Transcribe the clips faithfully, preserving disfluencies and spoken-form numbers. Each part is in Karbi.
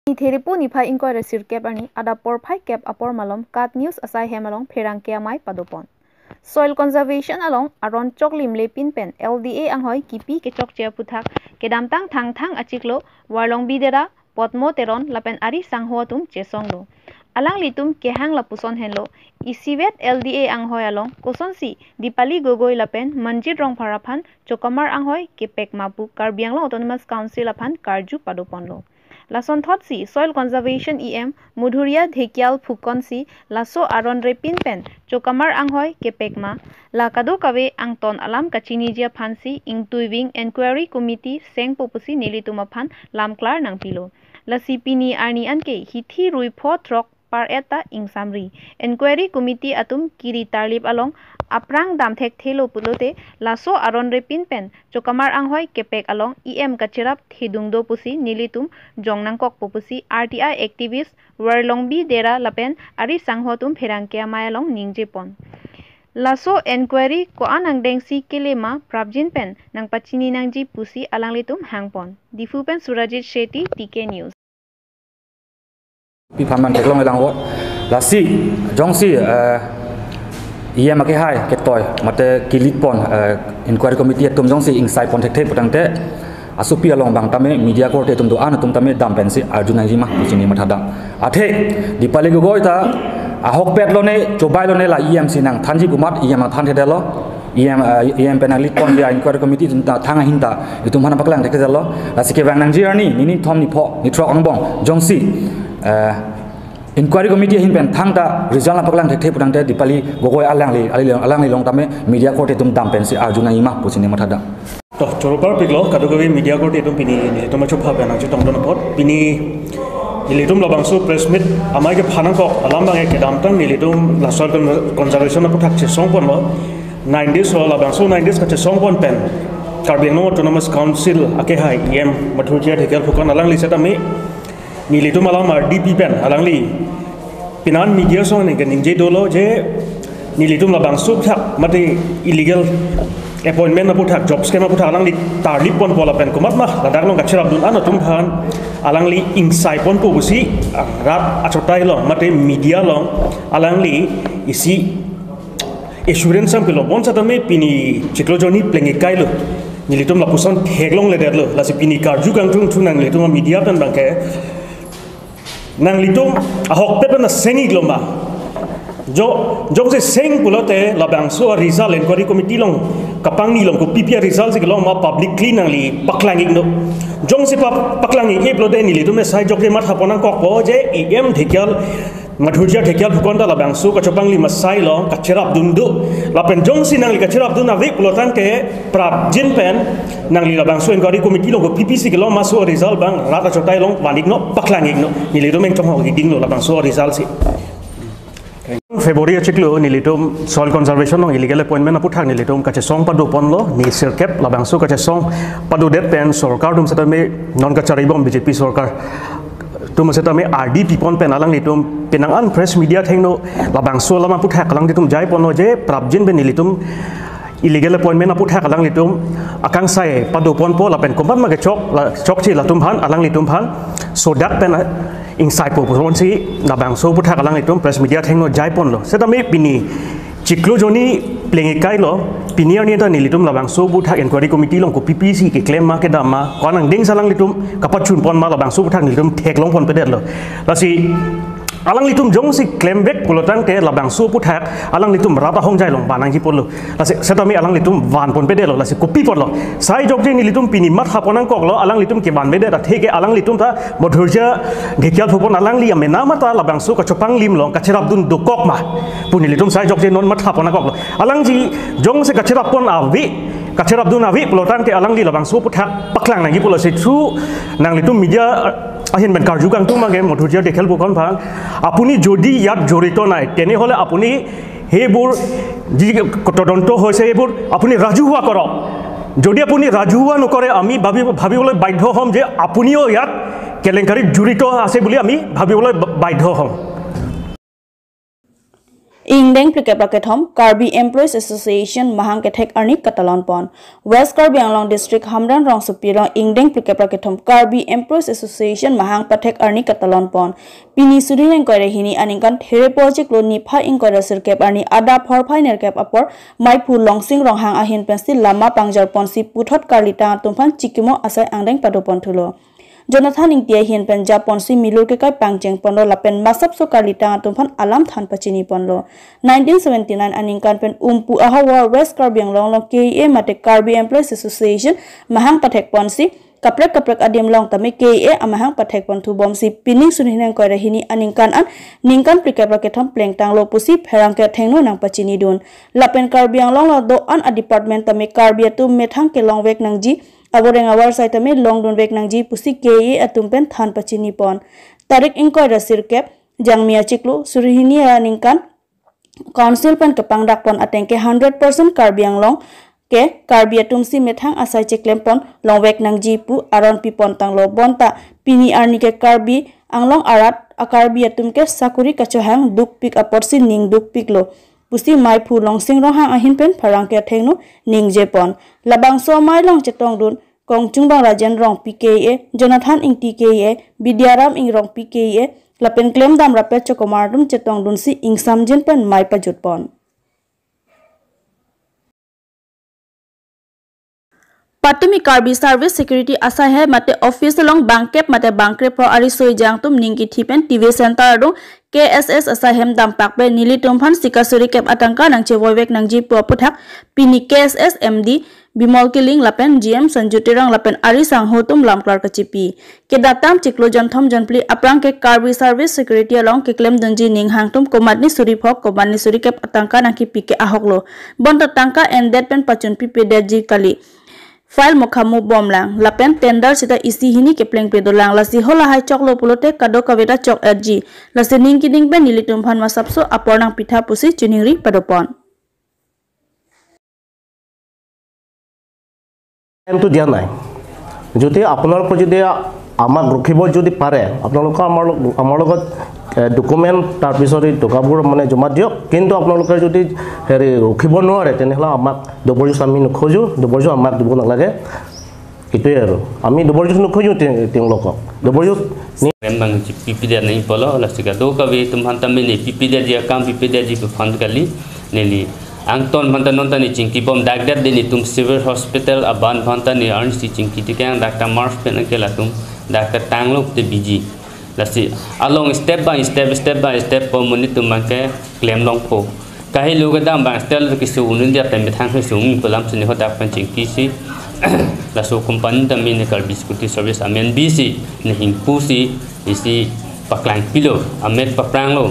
Niphai Thiripu niphai ingkoi ra sirkep arni adap porphai kep apor malom KAT News asai hem along pherangke amei padopon. Soil conservation along aron choklim lepin pen L D A anghoi kipi kechokche aphuthak kedamtang Thangthang achiklo Warlongbi Dera, Potmo Teron lapen ari sangho atum chesonglo. Alanglitum kehang lapuson henlo, isivet L D A anghoi along kosonsi Dipali Gogoi lapen Manjit Rongphar aphan chokamar anghoi kepek ma pu Karbi Anglong Autonomous Council aphan karju padoponlo. Lasonthotsi Soil Conservation E M Madhurjya Dhekal Phukan si laso aron repin pen chokamar anghoi kepek ma, la kadokave angton alam kachiniji aphansi ingtuiving Inquiry Committee sengpo pusi nelitum aphan lamklar nangpilo. Lasi pini arni anke hithi rui pho throk par et ta ingsamri. Inquiry Committee atum kiri tarlip along aphrang dam thekthelo pulote laso aron repin pen chokamar anghoi kepek along E M kacherap thedung do pusi nelitum jong nangkokpo pusi R T I activist Warlongbi Dera lapen ari sangho atum pherangke amei along ningjepon. Laso inquiry ko-an angdengsi kele ma prapjin pen nangpachini nangji pusi alanglitum hangpon. Diphu pen Surajit Shetty, T K News. Pi phan man theklong elang o. Lasi, jongsi, eh, E M akehai ketoi, mate kilit pon, eh, inquiry committee atum jongsi ingsai pon thekthe putangte, asopi along bang tame media korte atum do-an atum tame dam pensi arju nangji ma pusi neli mathadam. Athe, Dipali Gogoi ta, ahokpet lone, chobai lone la E M si nangthanji pu amat, E M nangthanthedetlo. E M, eh, E M pen nanglit pon dia inquiry committee atum ta thang ahin ta itum aphan paklang thekthedetlo. Lasi kevang nangji arni, nini thom ni pho, ni throk angbong, jongsi, eh, inquiry committee ahin pen thangta result nangpaklang thekthe putangte Dipali Gogoi alangli, alangli, alangli along tame media korte atum dam pensi arju nangji ma pusi neli mathadam. To, choro parpiklo, kadokave media korte atum pini nelitum achupha pen nangchetongdun apot. Pini nelitum labangso press meet amei kephan nangkok alam abang kedamtang nelitum la soil con-, conservation aphuthak chesong ponlo. Nine days lo, labangso nine days kachesong pon pen Karbi Anglong Autonomous Council akehai E M Madhurjya Dhekal Phukan alangli setame nelitum alam ardi pi pen alangli pinan media song ningke ningje dolo je nelitum labangso aphuthak mate illegal appointment aphuthak, job scam aphuthak alangli tarlip ponpo lapen komat ma ladak along kacherapdun an atum aphan alangli ingsai ponpo pusi, ah, rat achotai along mate media along alangli isi assurance nangpilo. Bonsetame pini chiklo jonni plengikailo. Nelitum lapuson theklongledetlo. Lasi pini karju kangtung thu nanglitum media pen abangke nanglitum ahokpet pen asengiklo ma. Jo, jongsi seng pulote labangso result inquiry committee along kapangni along kopipi result si kelong ma publicly nangli paklang iknon. Jongsi pa, paklang ik pulote nelitum sai jokje mathapon nangkokpo je E M Dhekal Madhurjya Dhekal Phukan ta labangso kachopanglim asai along kacherapdun do. Lapen jongsi nangli kacherapdun ave pulotangte prapjin pen nangli labangso inquiry committee along kopipi si kelong ma laso result abang rat achotai along van iknon, paklang iknon. Nelitum ingchonghok ikdinglo labangso result si. February achiklo nelitum soil conservation along illegal appointment aphuthak nelitum kachesong padoponlo, ni sirkep labangso kachesong padodet pen sorkar atum setame non kacharibom B J P sorkar atum setame ardi pipon pen alanglitum penang an press media athengno labangso alam aphuthak alanglitum jaiponlo je prapjin pen nelitum illegal appointment aphuthak alanglitum akangsai padoponpo lapen komat ma kechok la, chokche latum aphan alanglitum aphan sodak pen ingsaipo pusi labangso aphuthak alanglitum press media athengno jaiponlo. Setame pini chiklo jonni plengikailo, pini arni ta nelitum labangso aphuthak inquiry committee along kopipi si keklem ma kedam ma, ko-an angdengsi alanglitum kapachunpon ma labangso aphuthak nelitum theklongponpedetlo. Lasi alanglitum jongsi klemvek pulotangte labangso aphuthak alanglitum rat ahongjai along van nangji pulo. Lasi setame alanglitum vanponpedetlo, lasi kopi apotlo. Sai jokje nelitum pini mathapon nangkoklo, alanglitum kevanvedet atheke alanglitum ta Madhurjya Dhekal Phukan alangli amena ma ta labangso kachopanglim along kacherapdun dokok ma pu nelitum sai jokje non mathapon nangkoklo. Alangli jongsi kacherappon ave, kacherapdun ave pulotangte alangli labangso aphuthak paklang nangji pulo. Lasi thu nanglitum media ahin pen karju kangtung abangke Madhurjya Dhekal Phukan aphan, আপুনি যদি ইয়াত জড়িত নাই, তেনেহ'লে আপুনি সেইবোৰ যি তদন্ত হৈছে, সেইবোৰ আপুনি ৰাজহুৱা কৰক। যদি আপুনি ৰাজহুৱা নকৰে, আমি ভাবি-, ভাবিবলৈ বাধ্য হ'ম যে আপুনিও ইয়াত কেলেংকাৰীত জড়িত আছে বুলি আমি ভাবিবলৈ বা-, বাধ্য হ'ম। Ingdeng phlikep ra kethom Karbi Employees Association mahang kethek arni katalon pon. West Karbi Anglong District Hamren rongsopi along ingdeng phlikep ra kethom Karbi Employees Association mahang pathek arni katalon pon. Pini suri ingkoi ra hini aningkan therepo chiklo niphai ingkoi ra sirkep arni adap phorphai nerkep apor Maiphu Longsing Ronghang ahin pensi lama pangjar ponsi puthot karlitang atum aphan chikimo asai angdeng pado pon thulo. Jonathan Ingti ahin pen japonsi milur kekai pangcheng ponlo lapen masapso karlitang atum aphan alam than pachini ponlo. Nineteen seventy-nine aningkan pen umpu ahavar West Karbi Anglong along K E A mate Karbi Employees Association mahang pathek ponsi kaprek kaprek adim along tame K E A amahang pathek pon thu bomsi pining suri ingkoi ra hini aningkan an ningkan phlikep ra kethom plengtanglo pusi pherangke athengno nangpachinidun. Lapen Karbi Anglong along do-an a-department tame Karbi atum methang kelongvek nangji, aboreng abar sai tame longdunvek nangji pusi K E A atum pen than pachini pon. Tarik ingkoi ra sirkep Jangmi achiklo suri hini aningkan Council pen kepangdak pon ateng ke hundred percent Karbi Anglong ke Karbi atumsi methang asai chiklem pon longvek nangji pu aron pi pon tanglo. Bonta pini arni ke Karbi Anglong arat a-Karbi atum ke sakuri kachohang dukpik aporsi ning dukpiklo pusi Maiphu Longsing Ronghang ahin pen pherangke athengno ningje pon. Labangso amei along chetongdun Kongchungbang Rajen Rongpi K E A, Jonathan Ingti K E A, Bidyaram Ingrongpi K E A, lapen klemdam Rapet Chokomar atum chetongdunsi ingsamjin pen mei pajut pon. Patumi Karbi Service Security asai hem mate office along bangkep mate bangkre pro ari soi jang atum ning kithi pen T V Center adung K S S asai hem dampak pen nelitum aphan sika suri kep atangka nangchevoivek nangji pu aputhak pini K S S M D Bimol Killing lapen G M Sanju Terang lapen ari sangho atum lamklar kachipi. Kedatang chiklo jonthom jonphli aphrang ke Karbi Service Security along keklemdunji ning hangtum komatne suri phok komatne suri kep atangka nangkipi ke ahoklo. Bonta tangka endet pen pachun pipedetji kali. File mokhamu bomlang lapen tender sita isi hini kepleng pedolang, lasi halahai choklo pulote kadokave ta chok-etji. Lasi ning kining pen nelitum aphan masapso apor nangpitha pusi chiningri padopon. টাইমটো দিয়া নাই। যদি আপোনালোকৰ যদি আমাক ৰখিব যদি পাৰে, আপোনালোকে আমাৰ লগ-, আমাৰ লগত, এ, ডকুমেণ্ট, তাৰপিছত এই টকাবোৰ মানে জমা দিয়ক, কিন্তু আপোনালোকে যদি হেৰি ৰখিব নোৱাৰে, তেনেহ'লে আমাক জবৰদস্তি আমি নোখোজো, জবৰদস্তি আমাক দিব নালাগে। এইটোৱে আৰু। আমি জবৰদস্তি নোখোজো তে-, তেওঁলোকক। জবৰদস্তি নি- Rembang si pipida nai polo, lasi kadokave atum aphan tame ne pipida dia kam pipida ji aphan kali, neli angton aphan ta non ta ne chingki bom dak dak de netum civil hospital aban aphan ta ne arnisi chingki tikang dak ta March pen ke latum dak ta tanglo te biji. Lasi along step by step, step by step po monit atum abang ke klemlongpo. Kahelo kedam abang step keso unun dia pen methang keso ung pu alamsi ne hadak pen chingkisi. Laso company tame ne Karbi Security Service amen bisi, ne hingpusi, isi paklang pilo, amet papranglo.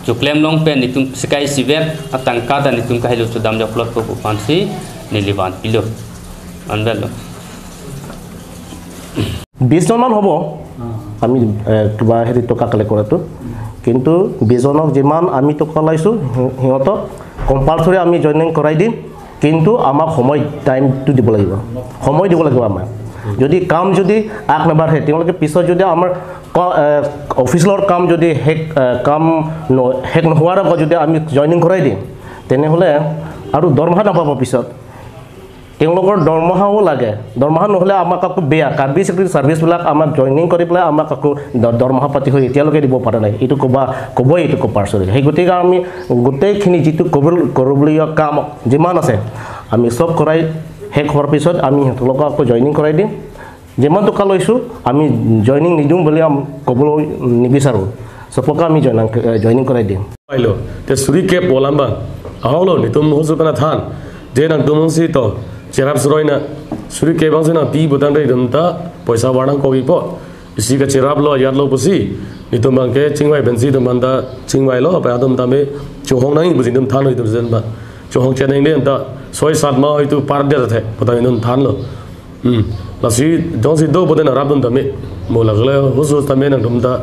Choklem long pen netum sikai sivet atangka ta netum kahelo chodam joklot po pu aphansi neli vanpilo. Anbelo. বিশ জনমান হ'ব আমি, এ, কিবা হেৰি টকা কালেক্ট কৰাটো। কিন্তু বিশ জনক যিমান আমি টকা লাইছোঁ, সি-, সিহঁতক কম্পালচৰি আমি জইনিং কৰাই দিম, কিন্তু আমাক সময়, টাইমটো দিব লাগিব, সময় দিব লাগিব আমাক। যদি কাম যদি আগ নাবাঢ়ে, তেওঁলোকে পিছত যদি আমাৰ ক-, এ, অফিচৰ কাম যদি শেষ, এ, কাম ন-, শেষ নোহোৱাৰ আগত যদি আমি জইনিং কৰাই দিম, তেনেহ'লে আৰু দৰমহা নাপাব পিছত। তেওঁলোকৰ দৰমহাও লাগে। দৰমহা নহ'লে আমাক আকৌ বেয়া। কাৰ্বি ছেক্ৰেটাৰী চাৰ্ভিচবিলাক আমাক জইনিং কৰি পেলাই আমাক আকৌ দ-, দৰমহা পাতি হৈ এতিয়ালৈকে দিব পৰা নাই। এইটো ক'বা, ক'বই এইটো কম্পালচৰি। সেই গতিকে আমি গোটেইখিনি যিটো ক'ব-, কৰিবলগীয়া কাম যিমান আছে, আমি চব কৰাই শেষ হোৱাৰ পিছত আমি সিহঁতলোকক আকৌ জইনিং কৰাই দিম। যিমান টকা লৈছোঁ, আমি জইনিং নিদিওঁ বুলি আম-, ক'বলৈ নিবিচাৰোঁ। চবকে আমি জইনিং, জইনিং কৰাই দিম। Pailo, te suri kep olam bang. Ahoklo, netum husu pen athan. Je nangtum si to, cherap suroi na. Suri kep bang si nangpi putangte netum ta, poisa var nangkokpo. Isi kacheraplo, ajatlo pusi. Netum abang ke chingvai pensi netum abang ta chingvailo, apa atum tame chonghong nang pusi netum thanlo netum sen ba. Chonghong chenang den ta, soi sat ma itu par dia the, putang netum thanlo. Hmm. Lasi jongsi do pute na rapdun tame. Mo lagale husu tame nangtum ta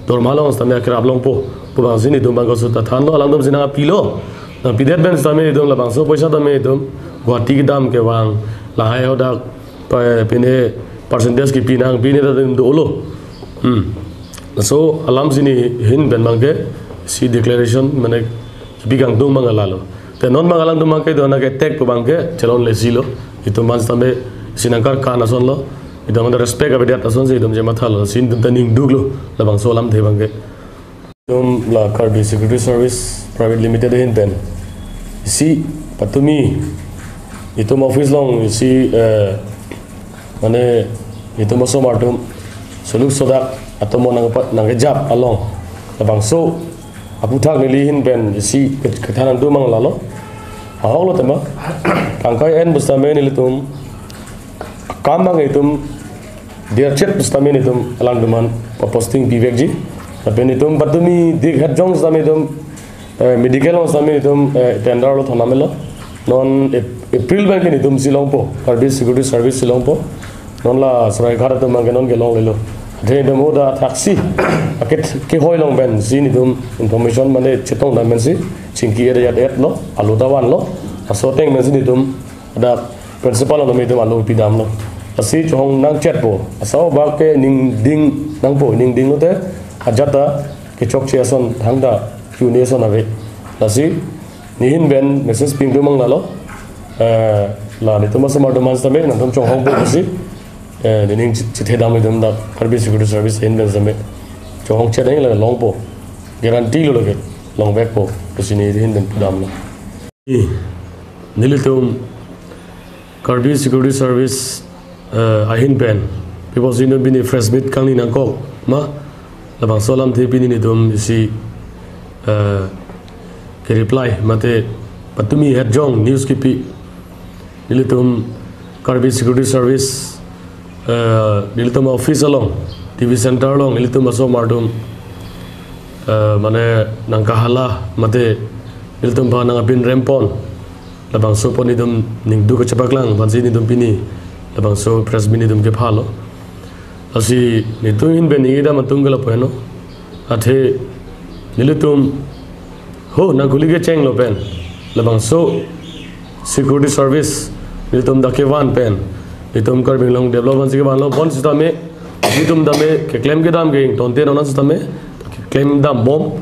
dor malong tame akrap longpo. Pu bangsi netum abang kosu ta thanlo alangtum si nangpilo. Nangpidet pen tame netum labangso poisa tame netum Guwahati kedam kevang. Lahai hadak pa pine percentage kipi nang pine ta netum dolo. Hmm. So alamsi nehin pen abang ke si declaration mane Pi kangtung abang lalo. Te non abang alangtum abangke do na ke tek pu abangke chelonglesi lo. Itum abang sitame isi nangkarkan ason lo. Itum abang respect avedet asonsi itum chemathalo. Si itum ta ningduk lo. Labangso alamthe abangke. Itum la Karbi Security Service Private Limited ahin pen isi patumi itum office along isi, eh, mane itum asomar atum suluk sodak atum nangpa-, nangkejap along labangso aputhak neli ahin pen isi ke-, kethan nangtum abang lalo. Ahok lo tema. Tangkai en pu sitame nelitum akam abang itum derchet pu sitame nelitum alangtum aphan pa-posting pivekji. Lapen itum patumi dik het jong sitame itum, eh, medical along sitame itum, eh, tender lo thonam lo. Non Ap-, April abangke nelitum si longpo, Karbi Security Service si longpo. Non la Saraighat atum abangke nonke longlelo. Athe itum uda thaksi ake kehoi along pensi nelitum information mane chetongdam pensi chingki et et lo, alu ta vanlo. Laso ateng pensi nelitum ada principal along nelitum alu pidamlo. Lasi chohong nangchetpo. Asabak ke ningding nangpo, ningding lote ajat ta kechokche ason thangta chune ason ave. Lasi neli ahin pen message pi nangtum abang lalo. Eh, la nelitum asomar atum abang sitame nangtum chohongpo pusi, eh, nening chi-, chithedam itum dak Karbi Security Service ahin pen sitame chohong chet nangji, la longpo. Guarantee lo lake longvekpo pusi neli ahin pen pudamlo. I, nelitum Karbi Security Service, eh, ahin pen pi pusi nelitum pini press meet kangni nangkok ma, labangso alamthe pini nelitum isi, eh, ke-reply mate patumi het jong news kipi. Nelitum Karbi Security Service, eh, nelitum office along, T V center along nelitum asomar atum, eh, mane nangkahala mate nelitum aphan nangpinrempon, labangso apot nelitum ningduk kachepaklang aphansi nelitum pini labangso press meet nelitum kephalo. Lasi nelitum ahin pen ningdam atum ke lapu heno. Athe nelitum ho nangkuli kechenglo pen labangso security service nelitum dak kevan pen nelitum Karbi Anglong develop aphansi kevanlo, bonsitame nelitum tame keklem kedam ke ingtonte non sitame keklem dambom,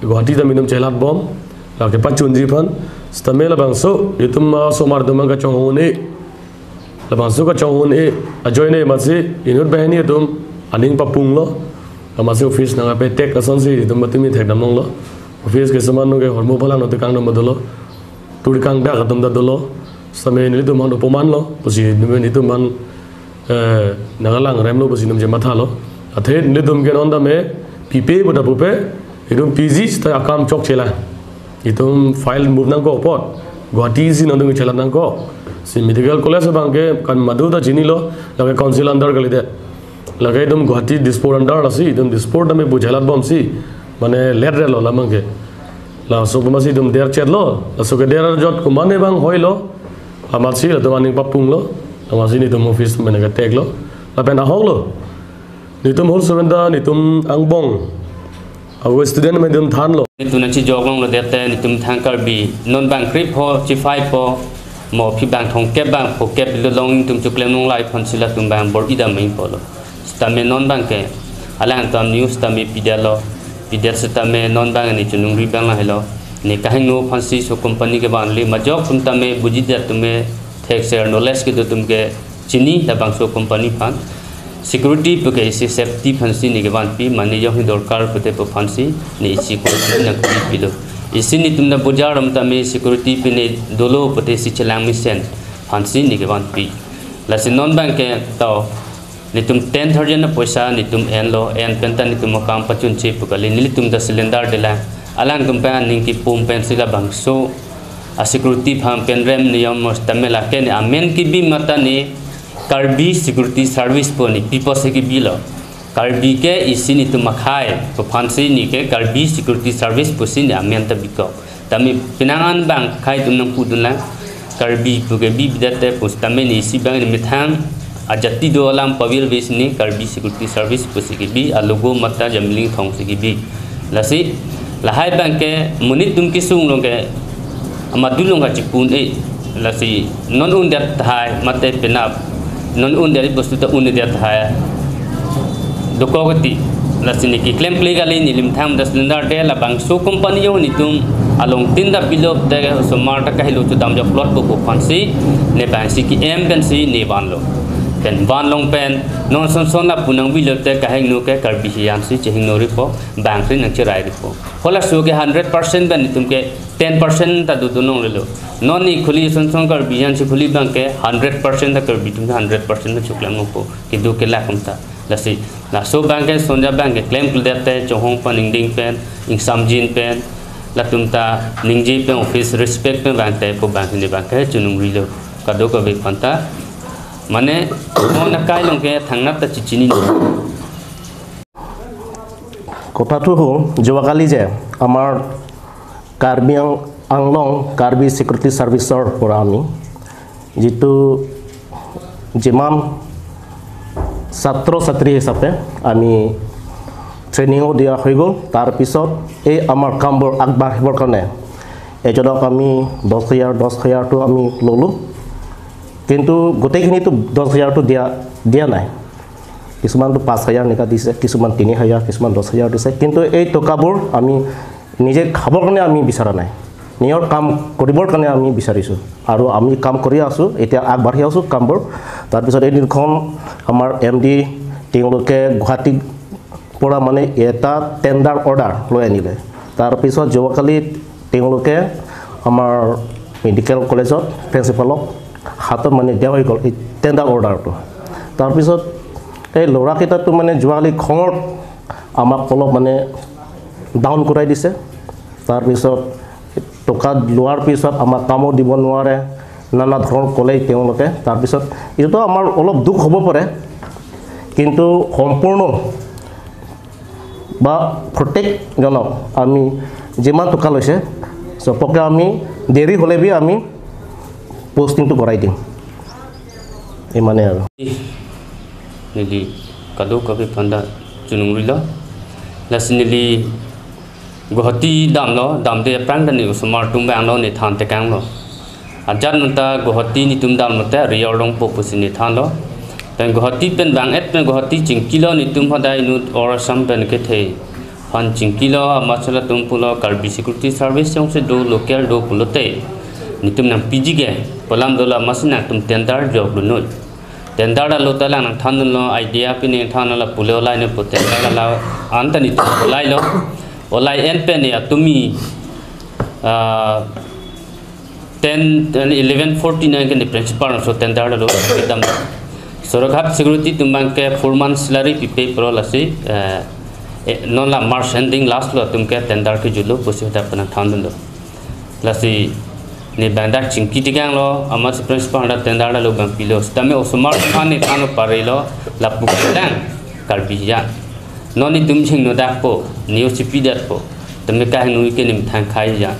Guwahati tame nelitum chelatbom, lake pachunji aphan. Sitame labangso nelitum asomar atum kachonghong un-e, labangso kachonghong un-e ajoine amatsi inut banghini atum aning papunglo. Amatsi office nangkapetek asonsi itum patumi thekdam longlo. Office ke saman nungke hormu phalang nangtekang dam dolo. Turkang dak atum ta dolo. Sitame nelitum aphan upomanlo pusi nelitum aphan, eh, nangkalangremlo pusi nelitum chemathalo. Athe nelitum ke non tame pipe pu ta pupe, itum P G sita akam chokchelang. Itum file move nangkok apot Guwahati si nangtum chelat nangkok. Si medical college abangke kan madu ta chinilo, lake council under kalite. Lake itum Guwahati Dispur under lasi, itum Dispur tame pu chelatbomsi, mane letrelo labangke. Laso amatsi itum derchetlo, laso keder ajat komatne abang hoilo, amatsi latum aning papunglo, amatsi nelitum office mane keteklo, lapen ahoklo. Nelitum hol seven ta nelitum angbong awo student atum thanlo. Nelitum nangchijok longlo det te nelitum thang Karbi non abang krip ho, chiphai po, mo aphi abang thomkep abang phokep lo long nelitum choklem longlai aphansi latum abang bor-idam main polo. Sitame non abangke alangtum news tame pidetlo, pidet sitame non abang ne choningri abang lahelo. Ne kahingno aphansi laso company kevan le majok atum tame bujidet atum me thekser knowledge kedo atum ke chini labangso company aphan. Security puke isi safety aphansi ne kevanpi, mane jongsi dorkar pute pu aphansi ne isi company nangkepilo. Isi nelitum ta bojar atum tame security pine dolo pute isi chelang mesen aphansi ne kevanpi. Lasi non abangke to nelitum ten thousand apoisa nelitum enlo, en pen ta nelitum akam pachunche pu kali, nelitum ta cylinder detlang. Alangtum pen aning kipum pensi labangso a security aphan penrem niyom mo sitame lake ne amen kebi matha ne Karbi Security Service pu ne pi pusi kebilo. Karbi ke isi nelitum akhei pu aphansi ne ke Karbi Security Service pusi ne amen ta bikok. Tame penang an abang akhei atum nangpudunlang. Karbi puke bibidet te pusitame ne isi abang ne methang ajati do alam pavirvesi ne Karbi Security Service pusi kebi, a logo matha Jamling Thong si kebi. Lasi lahai abangke monit atum kesung along ke amadu along kachipun e. Lasi non undet tahai mate penap non undet bostu ta undet tahai dokok kati. Lasi ne keklem kle kali, nelimthang das lindar te labangso company jong netum along tin da pilop te osomar ta kahelo chudam jok plot po pu aphansi ne bang si ke-em pensi ne vanlo. Pen vanlong pen non son son lapu nangpilop te kahingno ke Karbi hijan si chehingno ripo, bang si nangcherai ripo. Halaso ke hundred percent pen netum ke ten percent ta dodun longlelo. Non ne khuli son son Karbi hijan si khuli bang ke hundred percent ta Karbi atum ke hundred percent ta choklang po. Kedo kelak atum ta. Lasi laso bang ke sonja bang ke klem kle det te chonghong pen, ingdeng pen, ingsamjin pen, latum ta ningje pen, office respect pen bang te pu bang ne bang ke chonungrilo kadokave aphanta. Mane, mo nakai long ke thangnat ta chechini. কথাটো হ'ল, যোৱাকালি যে আমাৰ কাৰ্বি আং-, আংলং কাৰ্বি ছিকিউৰিটি ছাৰ্ভিচৰ পৰা আমি যিটো যিমান ছাত্ৰ ছাত্ৰী হিচাপে আমি ট্ৰেইনিঙো দিয়া হৈ গ'ল। তাৰপিছত এই আমাৰ কামবোৰ আগবাঢ়িবৰ কাৰণে এজনক আমি দহ হাজাৰ, দহ হাজাৰটো আমি ল'লোঁ, কিন্তু গোটেইখিনিতো দহ হাজাৰটো দিয়া, দিয়া নাই। কিছুমানতো পাঁচ হাজাৰ এনেকা দিছে, কিছুমান তিনি হাজাৰ, কিছুমান দহ হাজাৰ দিছে। কিন্তু এই টকাবোৰ আমি নিজে খাবৰ কাৰণে আমি বিচৰা নাই, নিজৰ কাম কৰিবৰ কাৰণে আমি বিচাৰিছোঁ। আৰু আমি কাম কৰি আছোঁ, এতিয়া আগবাঢ়ি আছোঁ কামবোৰ। তাৰপিছত এদিনাখন আমাৰ এম ডি তেওঁলোকে গুৱাহাটীৰ পৰা মানে এটা টেণ্ডাৰ অৰ্ডাৰ লৈ আনিলে। তাৰপিছত যোৱাকালি তেওঁলোকে আমাৰ মেডিকেল কলেজত প্ৰিন্সিপালক হাতত মানে দিয়া হৈ গ'ল এই টেণ্ডাৰ অৰ্ডাৰটো। তাৰপিছত এই ল'ৰাকেইটাতো মানে যোৱাকালি খঙত আমাক অলপ মানে ডাউন কৰাই দিছে। তাৰপিছত টকা লোৱাৰ পিছত আমাক কামো দিব নোৱাৰে, নানা ধৰণৰ ক'লে তেওঁলোকে। তাৰপিছত এইটোতো আমাৰ অলপ দুখ হ'ব পাৰে, কিন্তু সম্পূৰ্ণ বা প্ৰত্যেকজনক আমি যিমান টকা লৈছে, চবকে আমি দেৰি হ'লে বি আমি পষ্টিংটো কৰাই দিম। ইমানেই আৰু। Neli kadokave aphanta chonungrilo. Lasi neli Guwahati damlo, damde aphrang ta ne osomar atum vanglo, ne than tekanglo. Ajat nonta Guwahati netum damlote ri-or longpo pusi ne thanlo. Pen Guwahati pen vang-et pen Guwahati chingkilo, netum hadai inut or Assam pen kethe aphan chingkilo, amatsi latum pulo Karbi Security Service jongsi do, local do pulote netum nangpiji ke pu alam dola, amatsi nangtum tender jokdun noi. Tender alo ta lang nangthandunlo, idea pine thanlo, la pule olai ne pu tender alo anta netum olailo. Olai en pen ne atumi, ah, ten, ten, eleven forty-nine ke ne principal so tender alo kedam. Soraghat security atum abang ke four months salary pipe pro, lasi, eh, eh, non la March ending last lo atum ke tender kejutlo pusi dak pen nangthandunlo. Lasi ne bang dak chingki tekanglo, amatsi principal dak tender alo bang pilo. Sitame osomar aphan ne than parelo, lapu kedang Karbi hijan. Non netum chingno dakpo, ne-o chipi detpo, tame kahingno ke nemethang khai hijan.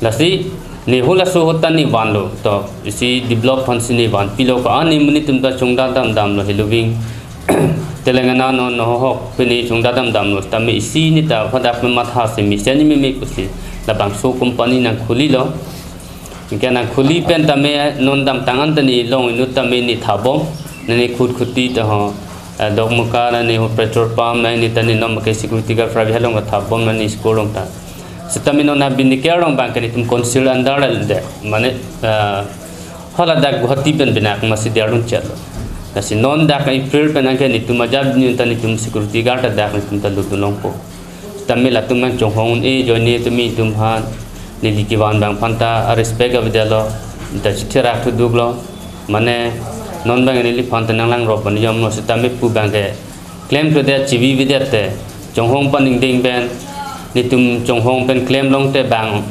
Lasi ne halaso ahut ta ne vanlo, to isi develop aphansi ne vanpilo ko, ani monit atum ta chongdam dam damlo, heloving Telangana non nohok pine chongdam dam damlo, tame isi ne ta hadak me matha si mesen meme pusi labangso company nangkhulilo. Anke nangkhuli pen tame non damtang an ta ne long inut tame ne thabom, ne ne khut khuti ta ho, eh, Dokmoka na ne ho petrol pump na ne ta ne non ke security guard private along thabom na ne school along ta. Sitame non na binike along abang ke netum council under de, mane, eh, hala dak Guwahati pen binak masi diarun chatlo. Lasi non dak April pen anke netum ajat netum ta netum security guard dak netum ta lutdun longpo. Sitame latum nangchonghong un-e ajoine tumi atum aphan neli kevan abang aphanta a respect avedetlo, ta chithi rak thuduklo. Mane non abang neliphan ta nanglang rop an yom no, sitame pu abang ke klemkledet chivivedet te, chonghong pen ingdeng pen, netum chonghong pen klem longte bang